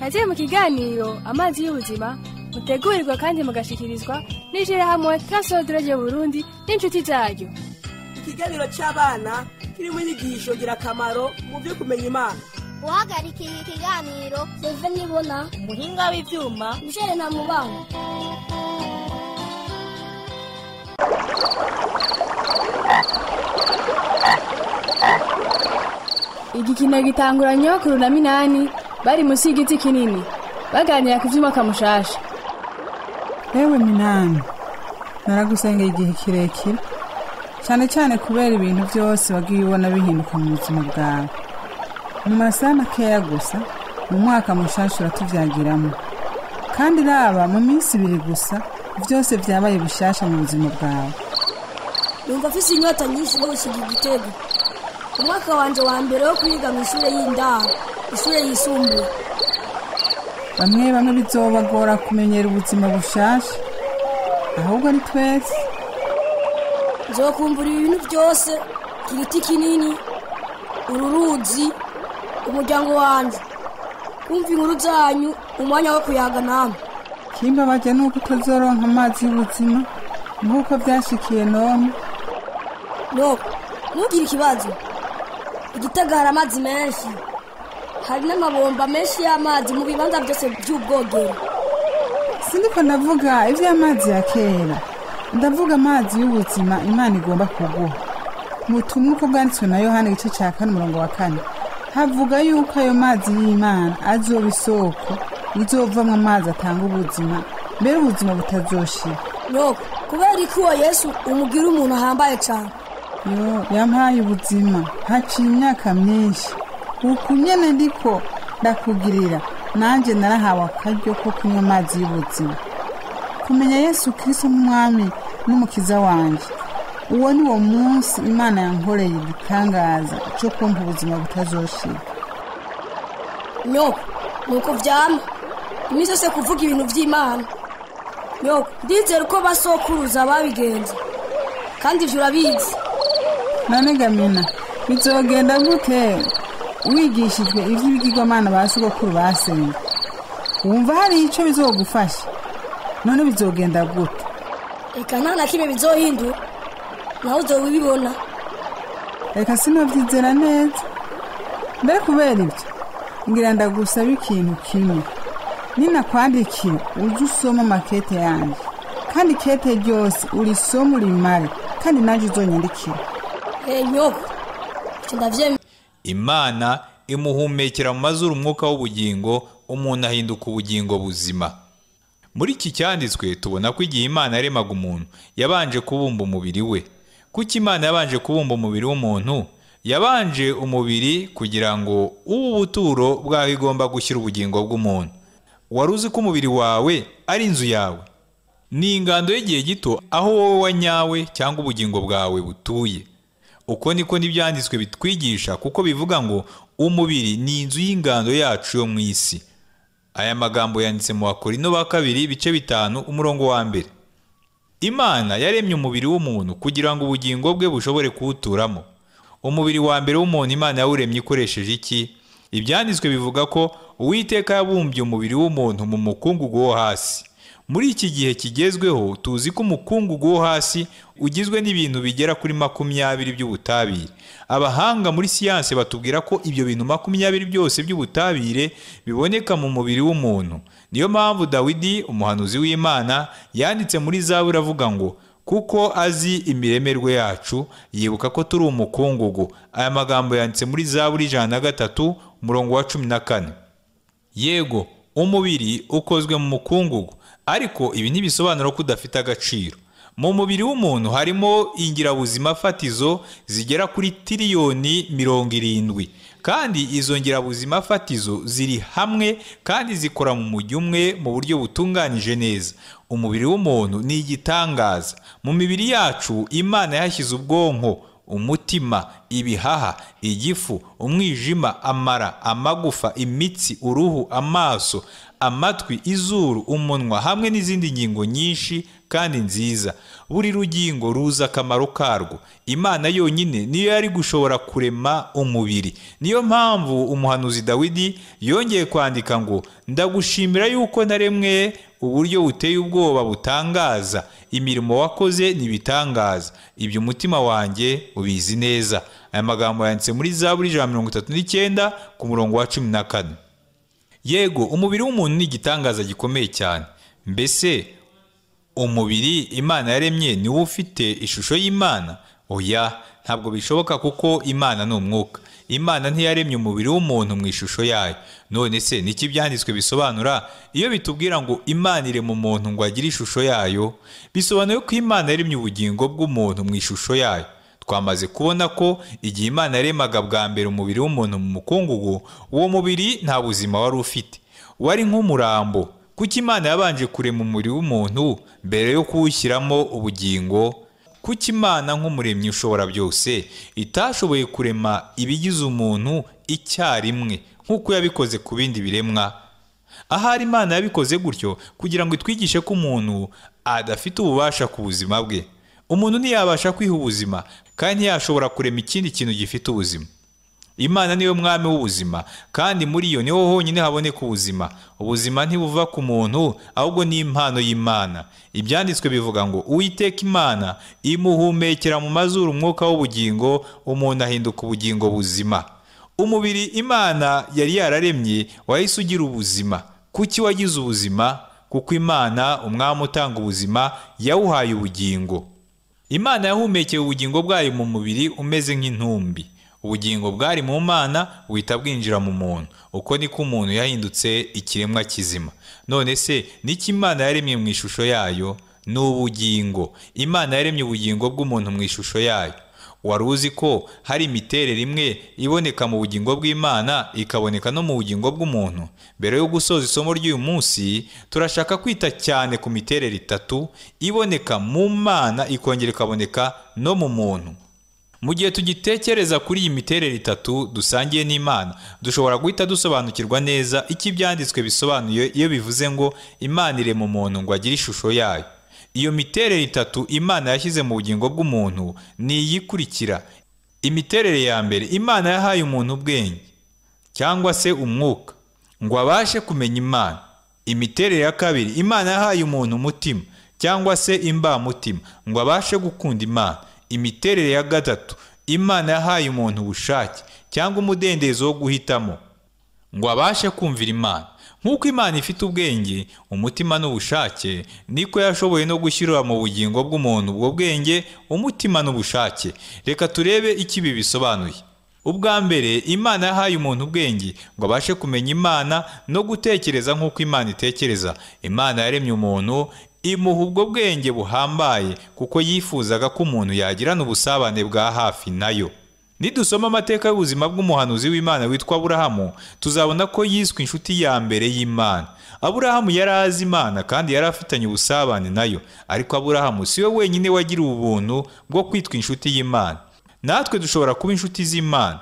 Kaze mu kiganiro Amazi y'Ubuzima mutegurirwa kandi mugashikirizwa n'ishirahamwe Transworld Radio Burundi n'inshuti zaryo. Ikiganiro cy'abana kirimo inyigisho ngirakamaro mu byo kumenya Imana. Uhagarikiye ikiganiro Seve Nibona, umuhinga w'ivyuma Michel Ntamubanga. Igikino gitangura nyokuru na Minani bari musi y'igiti kinini baganira ku vy'umwaka mushasha. Ewe Minani, naragusengeye igihe kirekire, cyane cyane kubera ibintu byose wagiye ubona bihinduka mu buzima bwawe. Mu masaha makeya gusa, mu mwaka mushasha uratuvyagiramo. Kandi raba mu minsi ibiri gusa, byose vyabaye bishasha mu buzima bwawe. Numva mfise inyota nyinshi yo gusiga Igitego. Umwaka wanje wa mbere wo kwiga mu ishure y'indaro, ishure yisumbuye. Bamwe bamwe bizobagora kumenyera ubuzima bushasha, ahubwo ari twese. Nzokumbura ibintu byose, igiti kinini, uru ruzi, umuryango wanje. Kumva inkuru zanyu, umwanya wo kuyaga namwe. Kimbabaje nuko utazoronka amazi y'ubuzima nk'uko vyashikiye none. No, ntugire ikibazo. Igitega hari amazi menshi. Hari n'amabomba menshi y'amazi mu bibanza byose by'ubwogero. Sindiko ndavuga ivy'amazi ya kera, ndavuga amazi y'ubuzima Imana igomba kuguha. Mu butumwa uko bwanditswe na Yohana igice ca 4 umurongo wa 4, havuga yuko ayo mazi y'Imana azoba isoko izovamwo amazi atanga ubuzima, mbere ubuzima butazoshira. No, kubera iki uwo Yesu umugira umuntu ahambaye cane? Yo, yampaye ubuzima haciye imyaka myinshi. Uku nyene ndiko ndakugirira, nanje narahawe akaryo ko kunywa amazi y'ubuzima. Kumenya Yesu Kristo nk'umwami n'umukiza wanje, uwo ni wo munsi Imana yankoreye igitangaza co kumpa ubuzima butazoshira. Nyoko, nuko vyama iminsi yose kuvuga ibintu vy'Imana. Nyoko, ndizera uko basokuruza babigenza, kandi ivyo urabizi. None Gamina, bizogenda gute wigishijwe ivy'ibigirwamana ba sogokuru basenga? Wumva hari ico bizogufasha? None bizogenda gute? Eka nta na kimwe bizohindura, nawe uzobibona. Reka sinovyizera neza. Mbere kubera ivyo, ngira ndagusaba ikintu kimwe. Ninakwandikira uze usome amakete yanje, kandi ikete ryose urisome urimare, kandi nanje uzonyandikira. Nyoko, ico ndavyemeye. Imana imuhumekera mu mazuru umwuka w'ubugingo, umuntu ahinduka ubugingo buzima. Muri iki cyanditswe tubona ko igihe Imana yaremaga umuntu, yabanje kubumba umubiri we. Kuki Imana yabanje kubumba umubiri w'umuntu? Yabanje umubiri kugira ngo ube ubuturo bwaho igomba gushyira ubugingo bw'umuntu. Wari uzi ko umubiri wawe ari inzu yawe? Ni ingando y'igihe gito aho wowe wanyawe cyangwa ubugingo bwawe butuye. Uko niko n'ibyanditswe bitwigisha, kuko bivuga ngo umubiri ni inzu y'ingando yacu yo mu isi. Aya magambo yanditse mu Bakorinto ba kabiri ibice 5 umurongo wa 1. Imana yaremye umubiri w'umuntu kugira ngo ubugingo bwe bushobore kuwuturamo. Umubiri wa mbere w'umuntu Imana yawuremye ikoresheje iki? Ibyanditswe bivuga ko Uwiteka yabumbye umubiri w'umuntu mu mukungugu wo hasi. Muri iki gihe kigezweho tuzi ko umukungugu wo hasi ugizwe n'ibintu bigera kuri 20 by'ubutabire. Abahanga muri siyanse batubwira ko ibyo bintu 20 byose by'ubutabire biboneka mu mubiri w'umuntu. Niyo mpamvu Dawidi umuhanuzi w'Imana yanditse muri Zaburi avuga ngo kuko azi imiremerwe yacu, yibuka ko turi umukungugu. Aya magambo yanditse muri Zaburi 103 umurongo wa 14. Yego, umubiri ukozwe mu mukungugu, ariko ibi ntibisobanura ko udafite agaciro. Mu mubiri w'umuntu harimo ingirabuzima fatizo zigera kuri tiriyoni 70, kandi izo ngirabuzima fatizo ziri hamwe kandi zikora mu mujyi umwe mu buryo butunganije neza. Umubiri w'umuntu ni igitangaza. Mu mibiri yacu Imana yashyize ubwonko, umutima, ibihaha, igifu, umwijima, amara, amagufa, imitsi, uruhu, amaso, amatwi, izuru, umunwa hamwe n'izindi ngingo nyinshi kandi nziza. Buri rugingo ruzi akamaro karwo. Imana yonyine niyo yari gushobora kurema umubiri. Niyo mpamvu umuhanuzi Dawidi yongeye kwandika ngo ndagushimira yuko naremwe uburyo buteye ubwoba butangaza, imirimo wakoze nibitangaza, ibyo umutima wanjye ubizi neza. Aya magambo yanditse muri Zaburi 139 ku murongo wa 14. Yego, umubiri w'umuntu ni igitangaza gikomeye cyane. Mbese umubiri Imana yaremye niwo ufite ishusho y'Imana? Oya, ntabwo bishoboka kuko Imana ni umwuka. Imana ntiyaremye umubiri w'umuntu mu ishusho yayo. None se niki byanditswe bisobanura iyo bitubwira ngo Imana irema umuntu ngo agire ishusho yayo? Bisobanuye ko Imana yaremye ubugingo bw'umuntu mu ishusho yayo. Twamaze kubona ko igihe Imana yaremaga bwa mbere umubiri w'umuntu mu mukungugu, uwo mubiri nta buzima wari ufite, wari nk'umurambo. Kuki Imana yabanje kurema umubiri w'umuntu mbere yo kuwushyiramo ubugingo? Kuki Imana nk'umuremyi ushobora byose itashoboye kurema ibigize umuntu icyarimwe nk'uko yabikoze ku bindi biremwa? Ahari Imana yabikoze gutyo kugira ngo itwigishe ko umuntu adafite ububasha ku buzima bwe. Umuntu ntiyabasha kwiha ubuzima kandi ntiyashobora kurema ikindi kintu gifite ubuzima. Imana niyo mwami w'ubuzima, kandi muri yo niho honyine haboneka ubuzima. Ubuzima ntibuva ku muntu, ahubwo ni impano y'Imana. Ibyanditswe bivuga ngo Uwiteka Imana imuhumekera mu mazuru umwuka w'ubugingo, umuntu ahinduka ubugingo buzima. Umubiri Imana yari yararemye wahise ugira ubuzima. Kuki wagize ubuzima? Kuko Imana, umwami utanga ubuzima, yawuhaye ubugingo. Imana yahumekeye ubugingo bwayo mu mubiri umeze nk'intumbi. Ubugingo bwari mu Mana buhita bwinjira mu muntu. Uko niko umuntu yahindutse ikiremwa kizima. None se niki Imana yaremye mu ishusho yayo? Ni ubugingo. Imana yaremye ubugingo bw'umuntu mu ishusho yayo. Wari uzi ko hari imiterere imwe iboneka mu bugingo bw'Imana ikaboneka no mu bugingo bw'umuntu? Mbere yo gusoza isomo ry'uyu munsi, turashaka kwita cyane ku miterere itatu iboneka mu Mana ikongera ikaboneka no mu muntu. Mu gihe tugitekereza kuri iyi miterere itatu dusangiye n'Imana, dushobora guhita dusobanukirwa neza icyo ibyanditswe bisobanuye iyo bivuze ngo Imana irema umuntu ngo agire ishusho yayo. Iyo miterere itatu Imana yashyize mu bugingo bw'umuntu ni iyikurikira. Imiterere ya mbere, Imana yahaye umuntu ubwenge cyangwa se umwuka ngo abashe kumenya Imana. Imiterere ya kabiri, Imana yahaye umuntu umutima cyangwa se imbamutima ngo abashe gukunda Imana. Imiterere ya gatatu, Imana yahaye umuntu ubushake cyangwa umudendezo wo guhitamo ngo abashe kumvira Imana. Nk'uko Imana ifite ubwenge, umutima n'ubushake, niko yashoboye no gushyira mu bugingo bw'umuntu ubwo bwenge, umutima n'ubushake. Reka turebe icyo ibi bisobanuye. Ubwa mbere, Imana yahaye umuntu ubwenge ngo abashe kumenya Imana no gutekereza nk'uko Imana itekereza. Imana yaremye umuntu imuha ubwo bwenge buhambaye kuko yifuzaga ko umuntu yagirana ubusabane bwa hafi nayo. Nidusoma amateka y'ubuzima bw'umuhanuzi w'Imana witwa Aburahamu, tuzabona ko yiswe inshuti ya mbere y'Imana. Aburahamu yari azi Imana kandi yari afitanye ubusabane nayo, ariko Aburahamu si we wenyine wagiriwe ubuntu bwo kwitwa inshuti y'Imana. Natwe dushobora kuba inshuti z'Imana.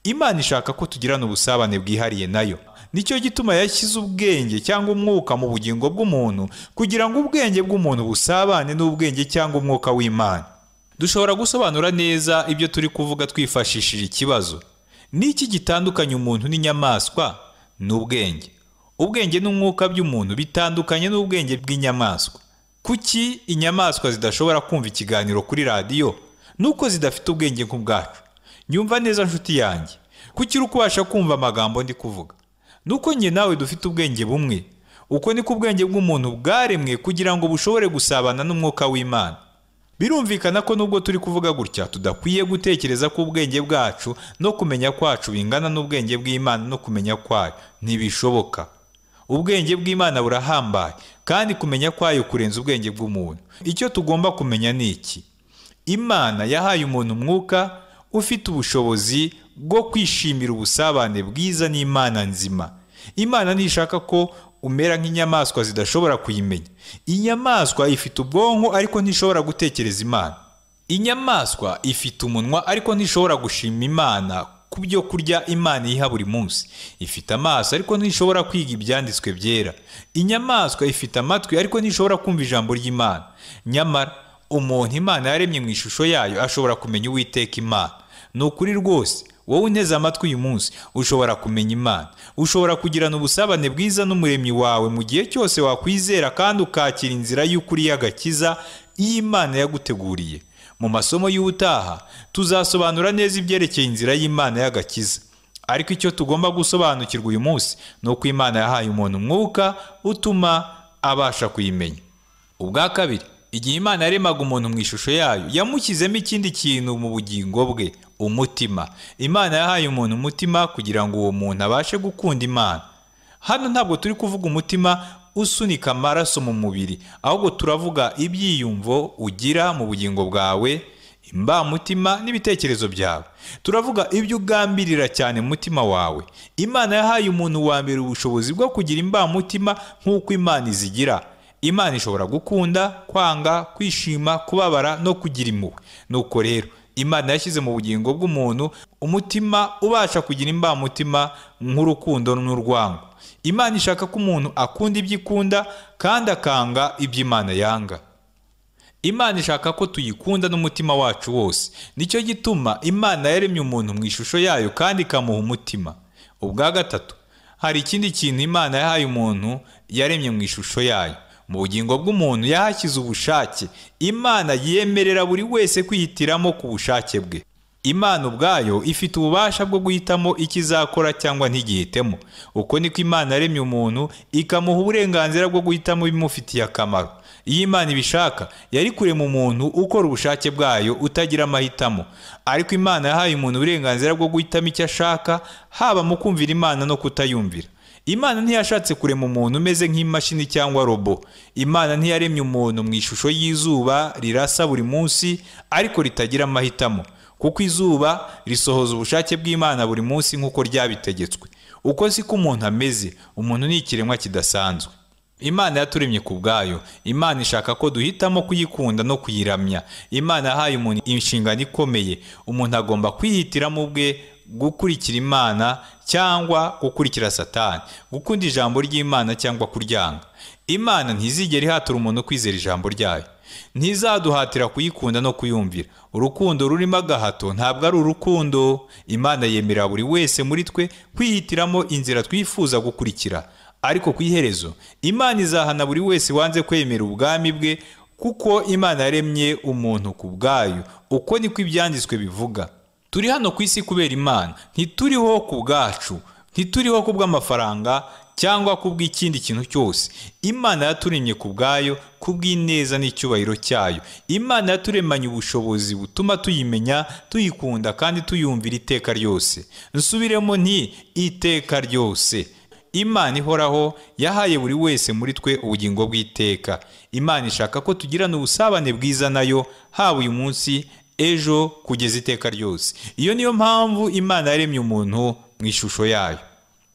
Imana ishaka ko tugirana ubusabane bwihariye nayo. Nicyo gituma yashyize ubwenge cyangwa umwuka mu bugingo bw'umuntu kugira ngo ubwenge bw'umuntu busabane n'ubwenge cyangwa umwuka w'Imana. Dushobora gusobanura neza ibyo turi kuvuga twifashishije ikibazo. Niki gitandukanye umuntu n'inyamaswa? Ni ubwenge. Ubwenge n'umwuka by'umuntu bitandukanye n'ubwenge bw'inyamaswa. Kuki inyamaswa zidashobora kumva ikiganiro kuri radiyo? Nuko zidafite ubwenge nk'ubwacu. Nyumva neza nshuti yanjye. Kuki uri kubasha kumva amagambo ndi kuvuga? Nuko njye nawe dufite ubwenge bumwe. Uko niko ubwenge bw'umuntu bwaremwe kugira ngo bushobore gusabana n'umwuka w'Imana. Birumvikana ko nubwo turi kuvuga gutya tudakwiye gutekereza ko ubwenge bwacu no kumenya kwacu bingana n'ubwenge bw'Imana no kumenya kwayo. Ntibishoboka. Ubwenge bw'Imana burahambaye kandi kumenya kwayo kurenza ubwenge bw'umuntu. Icyo tugomba kumenya ni iki: Imana yahaye umuntu umwuka ufite ubushobozi bwo kwishimira ubusabane bwiza n'Imana nzima. Imana ntishaka ko umera nk'inyamaswa zidashobora kuyimenya. Inyamaswa ifite ubwonko ariko ntishobora gutekereza Imana. Inyamaswa ifite umunwa ariko ntishobora gushima Imana ku byo kurya Imana iha buri munsi. Ifite amaso ariko ntishobora kwiga ibyanditswe byera. Inyamaswa ifite amatwi ariko ntishobora kumva ijambo ry'Imana. Nyamara umuntu Imana yaremye mu ishusho yayo ashobora kumenya Uwiteka Imana. Ni ukuri rwose, wowe unteze amatwi uyu munsi ushobora kumenya Imana. Ushobora kugirana ubusabane bwiza n'umuremyi wawe mu gihe cyose wakwizera kandi ukakira inzira y'ukuri y'agakiza y'Imana yaguteguriye. Mu masomo y'ubutaha tuzasobanura neza ibyerekeye inzira y'Imana y'agakiza. Ariko icyo tugomba gusobanukirwa uyu munsi ni uko Imana yahaye umuntu umwuka utuma abasha kuyimenya. Ubwa kabiri, igihe Imana yaremaga umuntu mu ishusho yayo, yamushyizemo ikindi kintu mu bugingo bwe, umutima. Imana yahaye umuntu umutima kugira ngo uwo muntu abashe gukunda Imana. Hano ntabwo turi kuvuga umutima usunika amaraso mu mubiri, ahubwo turavuga ibyiyumvo ugira mu bugingo bwawe, imbamutima n'ibitekerezo byawe. Turavuga ibyo ugambirira cyane mu mutima wawe. Imana yahaye umuntu wa mbere ubushobozi bwo kugira imbamutima nk'uko Imana izigira. Imana ishobora gukunda, kwanga, kwishima, kubabara no kugira impuhwe. Nuko rero Imana yashyize mu bugingo bw'umuntu umutima ubasha kugira imbamutima nk'urukundo n'urwango. Imana ishaka ko umuntu akunda ibyo ikunda kandi akanga ibyo Imana yanga. Imana ishaka ko tuyikunda n'umutima wacu wose. Nicyo gituma Imana yaremye umuntu mu ishusho yayo kandi ikamuha umutima. Ubwa gatatu, hari ikindi kintu Imana yahaye umuntu yaremye mu ishusho yayo. Mu bugingo bw'umuntu yahashyize ubushake. Imana yemerera buri wese kwihitiramo ku bushake bwe. Imana ubwayo ifite ububasha bwo guhitamo ikizakora cyangwa ntigihitemo. Uko niko Imana yaremye umuntu ikamuha uburenganzira bwo guhitamo ibimufitiye akamaro. Iyo Imana ibishaka yari kurema umuntu ukora ubushake bwayo utagira amahitamo. Ariko Imana yahaye umuntu uburenganzira bwo guhitamo icyo ashaka, haba mu kumvira Imana no kutayumvira. Imana ntiyashatse kurema umuntu umeze nk'imashini cyangwa robo. Imana ntiyaremye umuntu mu ishusho y'izuba rirasa buri munsi ariko ritagira amahitamo, kuko izuba risohoza ubushake bw'Imana buri munsi nk'uko ryabitegetswe. Uko siko umuntu ameze. Umuntu ni ikiremwa kidasanzwe. Imana yaturemye ku bwayo. Imana ishaka ko duhitamo kuyikunda no kuyiramya. Imana yahaye umuntu inshingano ikomeye. Umuntu agomba kwihitiramo ubwe gukurikira Imana cyangwa gukurikira Satani, gukunda ijambo ry'Imana cyangwa kuryanga. Imana ntizigera ihatura umuntu kwizera ijambo ryayo. Ntizaduhatira kuyikunda no kuyumvira. Urukundo rurimo agahato ntabwo ari urukundo. Imana yemerera buri wese muri twe kwihitiramo inzira twifuza gukurikira. Ariko ku iherezo Imana izahana buri wese wanze kwemera ubwami bwe, kuko Imana yaremye umuntu ku bwayo. Uko niko ibyanditswe bivuga. Turi hano ku isi kubera Imana, ntituriho ku bwacu, ntituriho ku bw'amafaranga cyangwa ku bw'ikindi kintu cyose. Imana yaturemye ku bwayo, ku bw'ineza n'icyubahiro cyayo. Imana yaturemanye ubushobozi butuma tuyimenya, tuyikunda kandi tuyumvira iteka ryose. Nsubiremo nti iteka ryose. Imana ihoraho yahaye buri wese muri twe ubugingo bw'iteka. Imana ishaka ko tugirana ubusabane bwiza nayo, haba uyu munsi, ejo, kugeza iteka ryose. Iyo niyo mpamvu Imana yaremye umuntu mu ishusho yayo.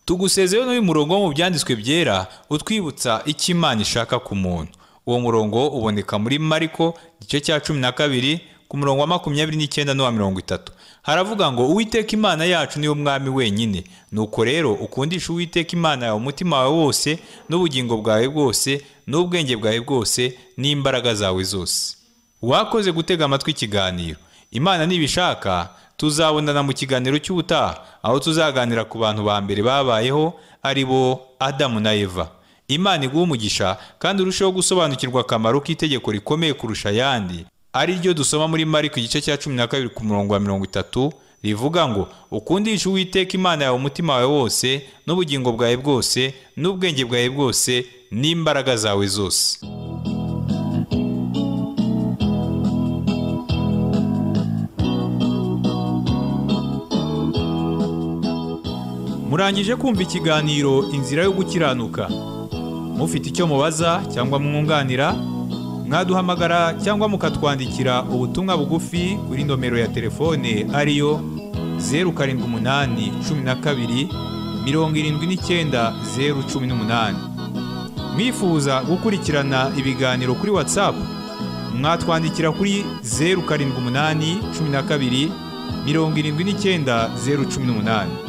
Tugusezeyo n'uyu murongo wo mu byanditswe byera utwibutsa icyo Imana ishaka ku muntu. Uwo murongo uboneka muri Mariko igice cya 12 ku murongo wa 29 n'uwa 30. Haravuga ngo Uwiteka Imana yacu niyo mwami wenyine. Nuko rero ukundisha Uwiteka Imana yawe umutima wawe wose n'ubugingo bwawe bwose n'ubwenge bwawe bwose n'imbaraga zawe zose. Wakoze gutega amatwi ikiganiro. Imana nibishaka tuzabonana mu kiganiro cy'ubutaha, aho tuzaganira ku bantu ba mbere babayeho ari bo Adamu na Eva. Imana iguhe umugisha kandi urusheho gusobanukirwa akamaro k'itegeko rikomeye kurusha ayandi, ari ryo dusoma muri Mariko igice cya 12 ku murongo wa 30, rivuga ngo ukundishe Uwiteka Imana yawe umutima wawe wose n'ubugingo bwawe bwose n'ubwenge bwawe bwose n'imbaraga zawe zose. Murangije kumva ikiganiro Inzira yo Gukiranuka. Mufite icyo mubaza cyangwa mwunganira, mwaduhamagara cyangwa mukatwandikira ubutumwa bugufi kuri nomero ya telefone ariyo 078 12 79 018. Mwifuza gukurikirana ibiganiro kuri WhatsApp, mwatwandikira kuri 078 12 79 018.